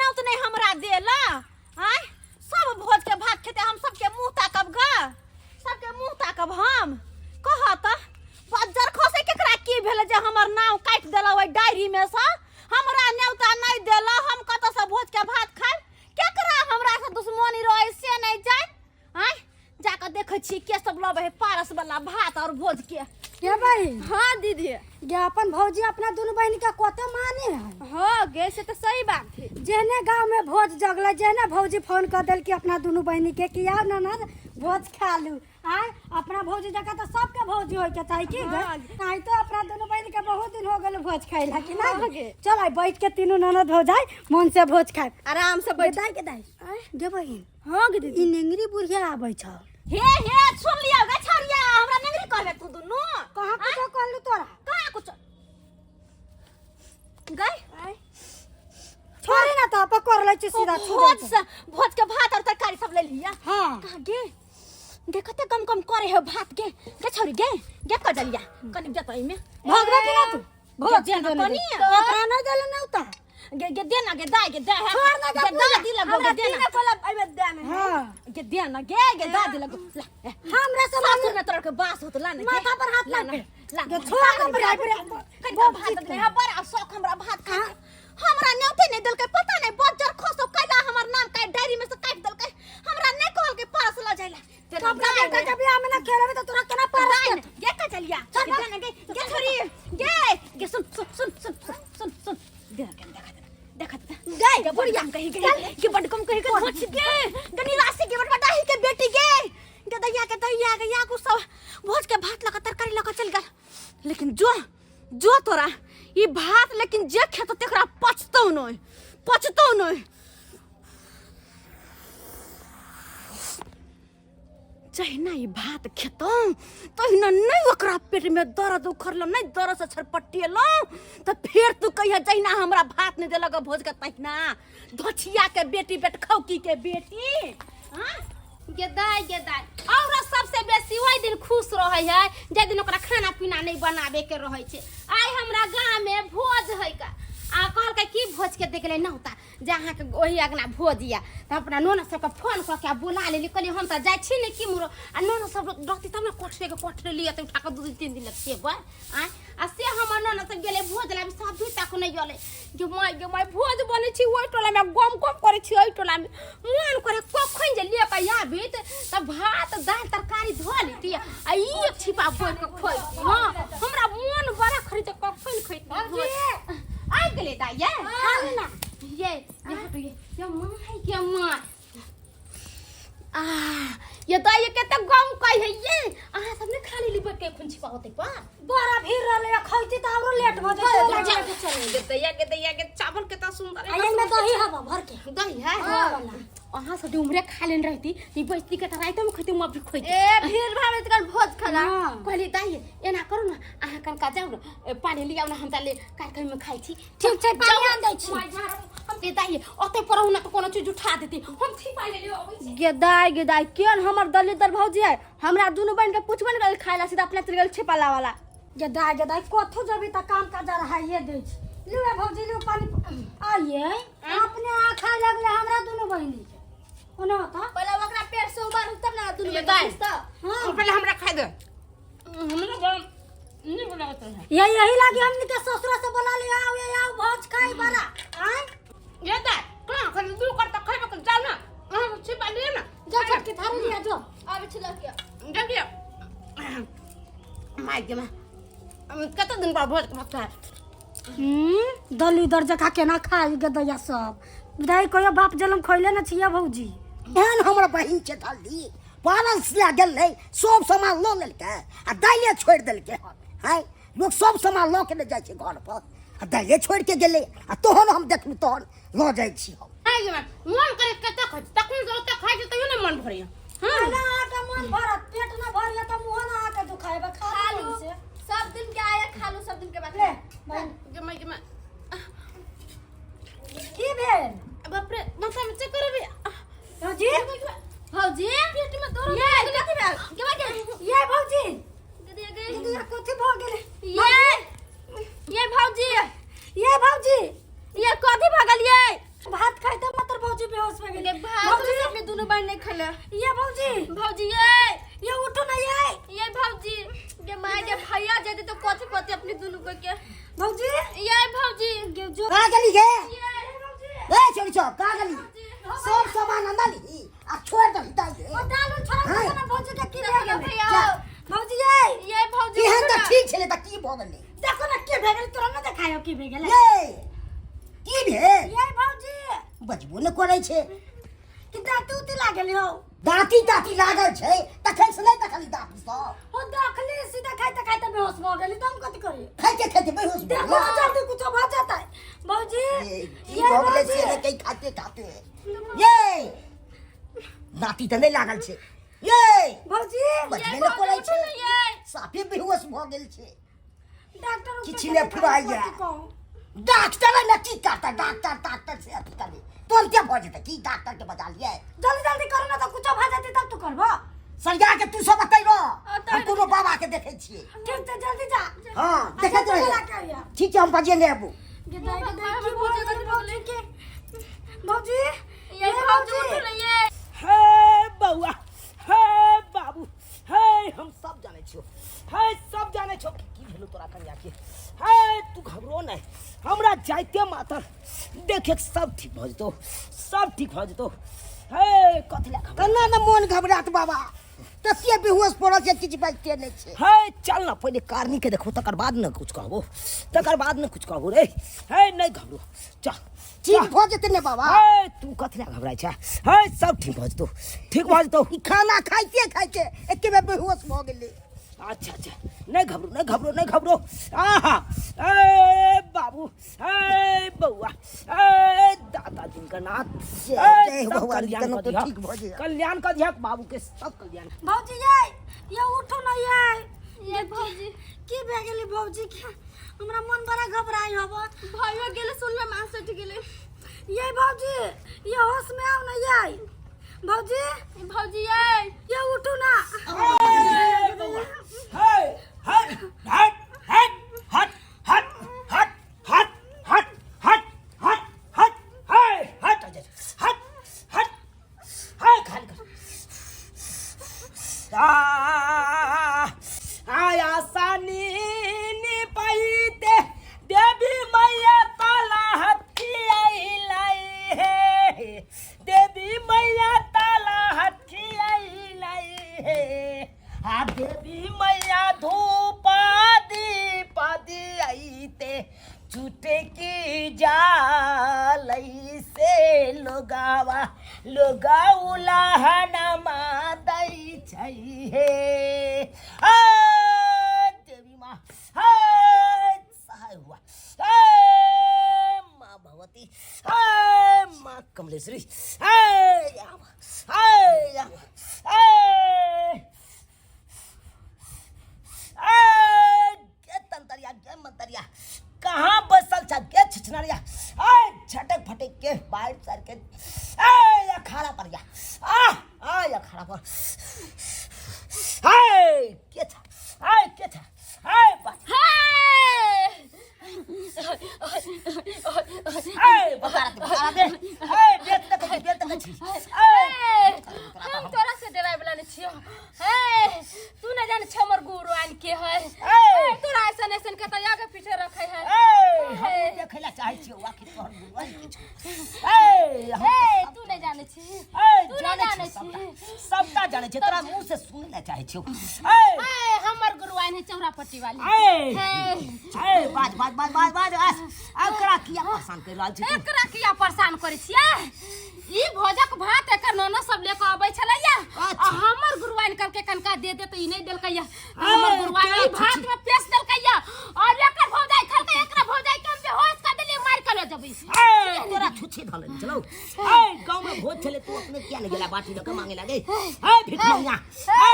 नौत नहीं हमरा देला आय सब भोज के भात खेते हम सबके मुंह ताकब ग सबके मुंह ताकब हम कह त बज्जर खसे केकरा की भेलै जे हमर नाम काटि देला ओहि डायरी में से हमरा न्योता नहीं देला हम कतऽ से भोज के भात खाइ केकरा हमरा से दुश्मनी रहे से नहीं जाए आय जाकऽ देखै छियै के सब लबै है पारस वाला भात और भोज के के बहिन हाँ दीदी गे अपन भौजी अपना दुनू बहिन के कते माने है हाँ गे से तो सही बात है जेहने गांव में भोज जगले जेहने भौजी फोन कर देल कि अपना दुनू बहिनी के कि आओ ननद भोज खा लू आय अपना भौजी जकाँ तो सबके भौजी होय के चाही की गे नहीं तो अपना दुनू बहिन के बहुत दिन हो गेल भोज खाइला कि ना हाँ गे। चल आइ बैठ के तीनू ननद भौजाई मन से भोज खाए आराम से बैठ दाई के दाई गे बहिन हाँ गे दीदी ई नेंगरी बुढ़िया आबै छ हे हे सुन लियो गे छरिया हमरा नेंगरी कहबे तू दुनू कहाँ कुछो कहलू तोरा कहाँ कुछ गई छोड़े ना तो पकड़ लै छी सीधा छू भोज से भोज के भात और तरकारी सब ले लिया हाँ कहाँ गे गे कते कम कम करे हो भात गे गे छोरी गे गे कजलिया कनी जत एमे भगबे कि ना तू भोज जे ना कनी कनी अपना नहीं देले ना उता गे गे दे ना गे दाई गे दे छोड़ ना गे गे दादी लगो हमरा गे दे तीन ना कोला एमे दे में हाँ गे दे ना गे गे दादी लगो ला ए, हमरा से सासुर में तोरा के बास होत ला ना गे। माथा पर हाथ ला ना ना ला गे छोड़ ना बड़ा बड़ा कनी का भात दे बड़ा शौक हमरा भात खा हमरा न्योते नहीं देलकै पता नहीं बज्जर खसो कैला हमर नाम काट डायरी में से काट देलकै हमरा नहीं कहलकै पास ल जाइला तो अपना बेटा के बियाह में ना खेलेबे तो तोरा केना पारस दाई गे का चलिया गे ना गे गे छोरी गे गे सुन सुन सुन सुन सुन सुन सुन दे के देखा दे देखा दे गई के बुढ़िया कही गे के बड कम कही के भोज गे गनी राशि के बड बडाही के बेटी गे गे दैया के दैया के या कुछ सब भोज के भात लगा तरकारी लगा चल गेल लेकिन जो जो तोरा ई भात लेकिन जे खेतो तेकरा पचतौ नहीं पचतौ नहीं जहिना ई भात खेतौ तहिना नहीं ओकरा पेट में दर्द उखड़ल नहीं दर्द से छटपटिएलौ तऽ फेर तू कहिया जहिना हमरा भात नहीं देलक भोज के तहिना धोछिया के बेटी बेटखौकी के बेटी हाँ? गे दाई गे दाई औरत सबसे बेसी ओहि दिन खुश रहै है जाहि दिन ओकरा खाना पीना नहि बनाबे के रहै छै आइ हमरा गाँव में भोज है का आ कहलकै की भोज के देख ले नौता जे अहाँके ओहि अगना भोज यऽ तऽ अपना नोन सबके फोन कऽ के बुला लेली कहलियै हम तऽ जाइ छी ने की मुरो आ नोन सब रहती तब ने कोठरे के कोठरे लिअ तऽ उठा कऽ दू दिन तीन दिन लग खेबै आँय आ से हमर ननद सब गेलै भोज लाबी सब्जी तक नहि गेलै गे माय गे माय भोज बनै छी ओहि टोलामे गम गम करै छी ओहि टोलामे मन करे कखन जे ले कऽ आबी तऽ भात दालि तरकारी धऽ लेती आ ई एक छिपा बोरि कऽ खोइती हँ हमरा मन बड़ा खरीद कखन खैती भोज आबि गेलै दाइ ये खा ले ना ये ये हटू ये ये माय गे माय आ ये दाइ ये कते गम कहै है ये अहाँ सब ने खा लेली बैठ के खुन छिपा होतै पर बड़ा भीड़ रहले खैती त औरो लेट भ जेतै गे दैया गे दैया गे चावल केतना सुंदर आ एमे दही हवा भर के दही है हाँ वाला। अहाँ सब उम्रे खा लेने रहती ई बैठती के त राइतो में खैती हम अभी खैती ए भीड़ भाड़ में तकर भोज खाना हाँ। कहली दाइ एना करू न अहाँ कनका जाउ न ए, पानी लियाउ न हम त ले कार्यक्रम में खाइ छी ठीक छै पानी आन दै छी माय झाड़ू, हम ते दाइ ओते परहु न त कोनो चीज उठा देती हम छिपा लेलियो अबै छी गे दाई गे दाई केहन हमर दलिदर भौजी है हमरा दुनू बहन के पूछबे ने करल खाए ला सीधा अपने चल गेल छिपाला वाला गे दाइ गे दाइ कथो जबी त काम काज रहाइए दै छी लिउ ए भौजी लिउ पानी आइए अपने आ खाए लगले हमरा दुनू बहिनी के ओना होता पहले ओकरा पेट से उबारू तब ना दुनू ये बहन दाई। पूछता हाँ पहले हमरा खाइ दे हमरा बड़ा नीक लागत रहे ये यही लागी हमनी के ससुरा से बोला ले आओ ये आओ भोज खाई बड़ा आय ये दाइ कहाँ खाली दू कर तक खैबे के जाउ न अहाँ छिपा लिअ न जा छोटकी थारी लिया जो आबे छिलक के देखियौ माय गे माय कते दिन पर भोज भात खाय हम्म दली दर जका केना खाई गे दैया सब दाई कहियो बाप जलम खइले न छियै भौजी एहन हमर बहिन छै दल्ली पारस लए गेलै सब सामान लऽ लेलकै आ दाइले छोड़ि देलकै हन आँय लोक सब सामान लऽ के ने जाइ छै घर पर आ दाइले छोड़ि के गेलै आ तोहन हम देखलहुँ तोहन लऽ जाइ छी हम आइ गे माय मन करे कते खाइ छी तखन से ओते खाइ छी तैयो ने मन भरैया हँ पहिले अहाँके मन भरत पेट न भरिए तऽ मुँह न अहाँके दुखाएबे खा खा लू लू से सब दिन के आया खा लू सब दिन के बाद ले बहिन गे माय गे माय की भेल बाप रे माथा में चक्कर आबे भौजी भौजी पेट में दर्द ये कथी भेल के बात ये भौजी दीदी गे दीदी कथी भऽ गेलै ये ये भौजी ये भौजी ये कथी भऽ गेल ये भात खाइत भऽ गेली। गे भात भौजी अपने दुनू बहन नहीं खेले। ये भौजी, भौजी ये ये उठो ना ये। ये भौजी गे माय गे भैया जेते तो कथी कथी अपने दुनू के के। भौजी ये भौजी गे जो कहाँ गेली गे? ये ए छोरी सब कहाँ गेली? सब सामान अनली आ छोड़ दही दाल। ओ दाल उल छोड़ा हाँ। ना भौजी के की भऽ गेलै? भैया भौजी ये ये भौजी केहन उठो तऽ ना। ठीक छलै तऽ की भऽ गेलै? देखो ना की भऽ गेलै, तोरा ना देखायो की भऽ गेलै। ये की भेल? ये भौजी बजबो नहि करै छै। कि दाँती उती लागल हौ? दाँती दाँती लागल छै तखन से नहि देखली दाँती सब। ओ देखली सीधा खाइते खाइते बेहोश भऽ गेली तऽ हम कथी करी? खाइते खाइते बेहोश भऽ देखो गेलै। ना जल्दी कुछो भऽ जेतै। भौजी ये, की ये भऽ गेलै भौजी से नहि कहि खाते खाते। ये दाँती तऽ नहि लागल छै। ये भौजी बजबे ये नहि करै भौजी छै। उठो ना ये। साफे बेहोश भऽ गेल छै। डॉक्टर उक्टर किछु के नहि देखाबू, फुराइया। कथी कहू? डॉक्टर ने की करता? डॉक्टर डॉक्टर से अथी करबे तुरंते भऽ जेतै। की डॉक्टर के बजा लियै? जल्दी जल्दी करू ना तऽ कुछो भऽ जेतै तब तू करबो। सरिया के तू सब बतैबो, तऽ हम कोनो बाबा के देखै छियै। ठीक छै, जल्दी जा। हँ देखैत अच्छा, रहियै। चला के अइहे। ठीक छै, हम बजेने आबू। गे दाइ, गे दाइ, की भऽ गेलै भौजी के? भौजी ये भौजी उठो ना ये। हे बौआ, हे बाबू, हे हम सब जानै छियौ, हे सब जानै छियौ कि की भेलौ तोरा कनिया के। हे तू घबरो नहि, हमरा जाइते मातर देखे सब ठीक भऽ जेतौ, सब ठीक भऽ जेतौ। हे कथी लए घबरा? केना ने मोन घबरात बाबा, तते बेहोश पड़ल छै किछु बाजिते नहि छै। हे चल ना पहिले कारनी के देखो, तकर बाद ने कुछ कहबो, तकर बाद ने कुछ कहबो रे। हे नहि घबरो, चल ठीक भऽ जेतै ने बाबा? हे तू कथी लए घबराइ छै? हे सब ठीक भऽ जेतौ, ठीक भऽ जेतौ। ई खाना खाइते खाइते एके बेर बेहोश भऽ गेलै। अच्छा अच्छा, नहि घबरो नहि घबरो नहि घबरो। आहा ए बाबू, ए बौआ, ए दादा जिनका नाथ, जय ए, जय सब भगवान, कल्याण केना कऽ तो दिहक। ठीक भऽ जाय। कल्याण कऽ दिहक बाबू के, सब कल्याण। भौजी ये ये उठो ना ये। ये भौजी की भऽ गेलै भौजी के? हमरा मन बड़ा घबराइ हब। भैया गेलै सुनले मां सटि गेलै। ये भौजी ये होश में आओ ना ये भौजी। भौजी ये ये उठो ना। ए बौआ, हे हट हट हट हट हट हट हट हट हट हट हट हे हट हट हट हट हे खाली कर। आ आया सानी नी पैते देवी मैया ताला हथी आई हे, देवी मैया ताला हथी आई हे, आ देवी मैया धूप दीप दियाइते चुटकी जालई से लोगावा लोगाउला हनमा दै छै हे। आ देवी माँ, हे सहाय हुआ, हे माँ भगवती, हे माँ कमलेश्वरी, हे हे हे ए गे तंतरिया गे मंतरिया कहाँ बसल छ गे छिछनरिया, ए झटक फटक के बाहर सर के ए अखाड़ा पर जा, आ आ अखाड़ा पर, ए के छ, ए के छ, ए बस, ए बता दे बता दे, ए बेच दे बेच दे छी, ए हम तोरा से डराय वाला नहीं छियो। हे तू न जाने छ हमर गुरु आन के है। ए तोरा ऐसन ऐसन के त आगे पीछे रखे है। ए हम देखै ला चाहै छियौ आखिर तोहर गुरु आन के छौ। ए हम हे तू नहीं जाने छी, ए तू नहीं जानै जाने छी सबटा, छी। सबटा जानै छी, तोरा मुंह से सुनै ला चाहै छियौ। ए ए हमर गुरु आन है चौरापट्टी वाली। ए हे ए बाज बाज बाज बाज बाज, एकरा किया परेशान कर रहल छी तू? एकरा किया परेशान करै छियै? ई भोजक भात एकर ननद सब लेके अबै छलैया अच्छा। आ हमर गुरुआइन कहलकै कनका दे दे, तऽ ई नहि देलकैया। हमर ए, गुरुआइन केना ई भात में पेश देलकैया और एकर भौजाई खलकै, एकरा भौजाई के हम बेहोश कर देलियै, मारि के लऽ जेबै। ए तोरा छुच्छे धऽ लेने छलौ। ए गाँव में भोज छलै, तू अपने किया नहि गेला बाटी लऽ के मांगे लागे? ए भीख मंगिया, ए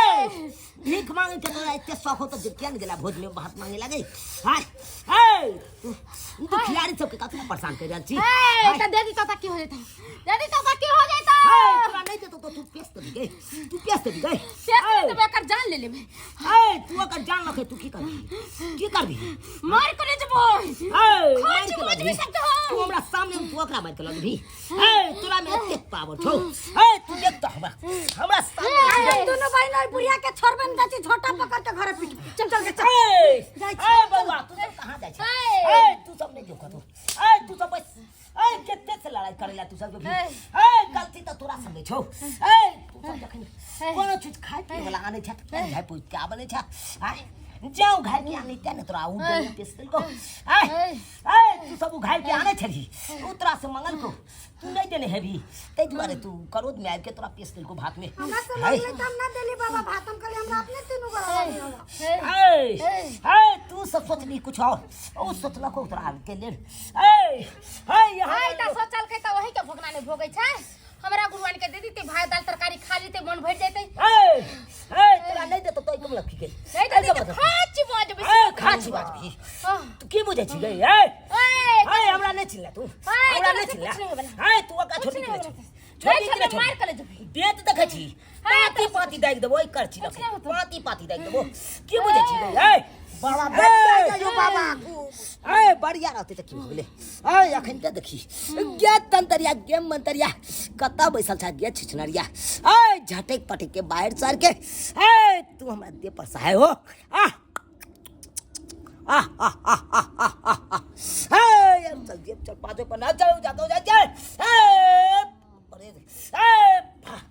भीख मांगे के तोरा एते शौक हो तऽ किया नहि गेला भोज में भात मांगे लागे? हाय ए तू खिलाड़ी सबके कथी ला परेशान कर रहल छी? ए तऽ दे दी तऽ की हो जेतै, दे दी तऽ की हो जेतै? ए तोरा नहि देतौ तऽ तू पेश देबी गे, तू पेश देबी गे। पेश नहि देबै, एकर जान ले लेबै। ए तू ओकर जान लखे तू की करबी, की करबी? मारि के ले जेबै। ए मारि के खोज लऽ भी जेबही। सकते हो। तू हमरा सामने तू ओकरा मारि के लऽ जेबही। ए ए तोरा में एतेक पावर छौ ए तू देख त हमरा हमरा सामने हम दुनू बहिन ओहि बुढ़िया के छोड़बे न जाइ छी झोटा पकड़ के घरे पीट चल चल के चल ए जाइ छी। ए बौआ तू सब कहाँ जाइ छै ए तू सब नहीं जो कतौ ए तू सब बस ए कते से लड़ाई करेला तू सब भी ए गलती त तोरा संगे छौ ए तू सब जखन कोनो चीज खाय पिए वाला आनै छै त केना झाइ पूछ के आबै छै आय जाऊ घर के आनै ते ने तोरा उ देल पेस देलको आय ए तू सब उ घर के आनै छली उ तोरा से मंगल को तू नहीं देने हेबी ताहि दुआरे तू करोद में आबि के तोरा पेस देलको भात में हमरा से मंगले त हम ना देली बाबा भात हम कहली हमरा अपने तीनू गोरा लगी होला ए ए तू सब सोचली कुछ और ओ सोचलको तोरा के लेल ए ए यहाँ हाय त सोचल के त वही के भोगना नहीं भोगै छै हमरा गुरुआन के दे दीते भात दाल तरकारी खा लेते मन भर जैते ए ए तोरा नहीं देतो तो कम लखी के नहीं दे दीते खाची बाजबे ए खाची बाजबी तू की बुझै छी गई ए ए ए हमरा नहीं चिल्ला तू हमरा नहीं चिल्ला ए तू ओकरा छोड़ी के छोड़ी के मार के ले जेबी देत देखै छी पाती पाती दागि देबो कर छी पाती पाती दागि देबो की बुझै छी गई ए बाबा बढ़िया जाइयो बाबा ए बढ़िया रहतै तऽ की भऽ गेलै ए अखन के देखी गे तंतरिया गे मंतरिया कतऽ बैसल छ गे छिछनरिया ए झटक पटक के बाहर सर के ए तू हमरा देह पर सहाय हो आ आ आ आ आ आ आ आ ए चल जेब चल पाजो पर ना चल जातो जा चल ए अरे ए फा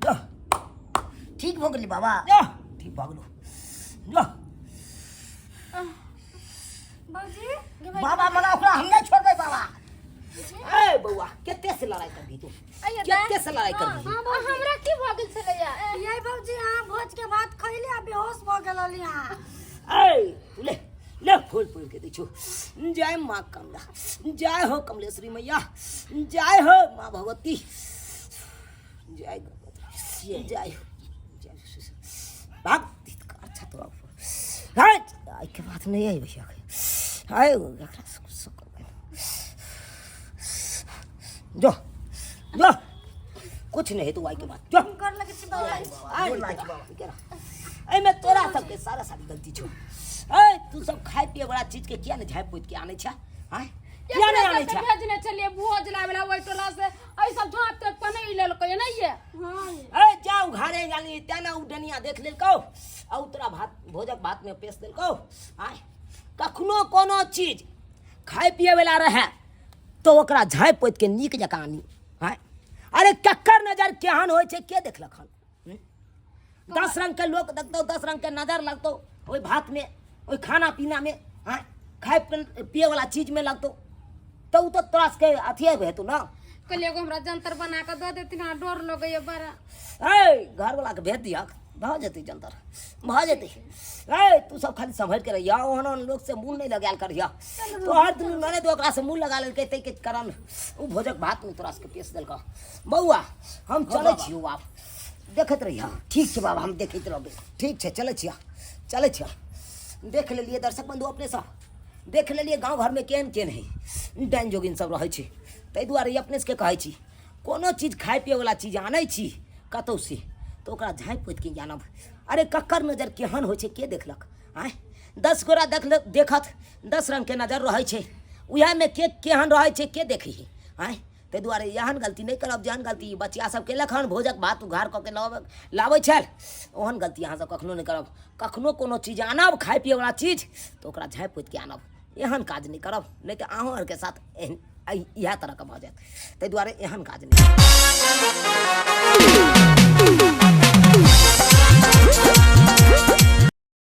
जा ठीक भऽ गेलै बाबा जा ठीक भऽ गेलो जा भौजी बाबा मना ओकरा हम नहि छोड़बै बाबा ए बौआ कते से लड़ाई करबी तू कते से लड़ाई करबी हमरा की भऽ गेल छलैया ये भौजी अहाँ भोज के भात खैली आ बेहोश भऽ गेल रहली अहाँ ए तू ले ले फूल फूल के दै छौ जय माँ कमला जय हो कमलेश्वरी मैया जय हो माँ भगवती जय गंगाधर जय हो जय भाग अच्छा तोरा ऊपर आइ के बात नहीं आई भैया आय एकरा जो जो कुछ नहीं तू आई के बात जो कर लगे छी बाबा एहिमे तोरा सबके सारा सारी गलती छौ ए तू सब खाय पिए वाला चीज के किया ने झापि पोति के आनै छै आँय किया नहि आनै छै भेजने छलियै भोज लाबे ला ओहि टोला से एहि सब झाँप ताप के नहि लेलकै नहि ये ए जाउ घरे जानी तें ने उ डनिया देख लेलकौ आ उ तोरा भात भोजक भात में पेश देलकौ आँय कखनो कोनो चीज खाय पिए वाला रहै तऽ ओकरा झाँपि पोति के नीक जकाँ आनी आँय अरे ककर नजर केहन होइ छै के देखलक हन हम्म? 10 रंग के लोक देखतौ 10 रंग के नजर लगतौ ओहि भात में ओहि खाना पीना में आँय खाय पिए वाला चीज में लगतौ तऽ ओ तऽ तोरा सबके अथिए हेतौ ने कहलियै एगो हमरा जंतर बना कऽ दऽ देथिन हमरा डर लगैया बड़ा ए घरवला के भेज दिहक भऽ जेतै जंतर भऽ जेतै ए तू सब खाली सम्हरि के रहिया ओहन ओहन लोक से मुँह नहि लगायल करिह तोहर दुनू ननद ओकरा से मुँह लगा लेलकै ताहिके कारण ओ भोजक भात मे तोरा सबके पेश देलकऽ बौआ हम चलै छियौ आब देखैत रहिह ठीक छै बाबा हम देखैत रहबै ठीक छै चलै छियह चलै छियह देख लेलियै दर्शक बंधु अपने सब देख लेलियै गाँव घरमे केहन केहन हइ डाइन जोगिन सब रहै छै ताहि दुआरे अपने सबके कहै छी कोनो चीज खाय पियैवला चीज आनै छी कतहुसँ तऽ ओकरा झाँपि पोति के आनब अरे ककर नजर केहन होइ छै के देखलक आँय 10 गोरा देख देखत 10 रङ्गके नजर रहै छै उएहमे के केहन रहै छै के देखै आँय ताहि दुआरे एहन गलती नहि करब जेहन गलती ई बचिया सब केलक हन भोजक भात उघार कऽ के लाबै छल ओहन गलती अहाँ सब कखनो नहि करब कखनो कोनो चीज आनब खाय पियैवला चीज तऽ ओकरा झाँपि पोति के आनब एहन काज नहि करब नहि तऽ अहूँ आरके साथ एहन इएह तरहके भऽ जायत ताहि दुआरे एहन काज नहि।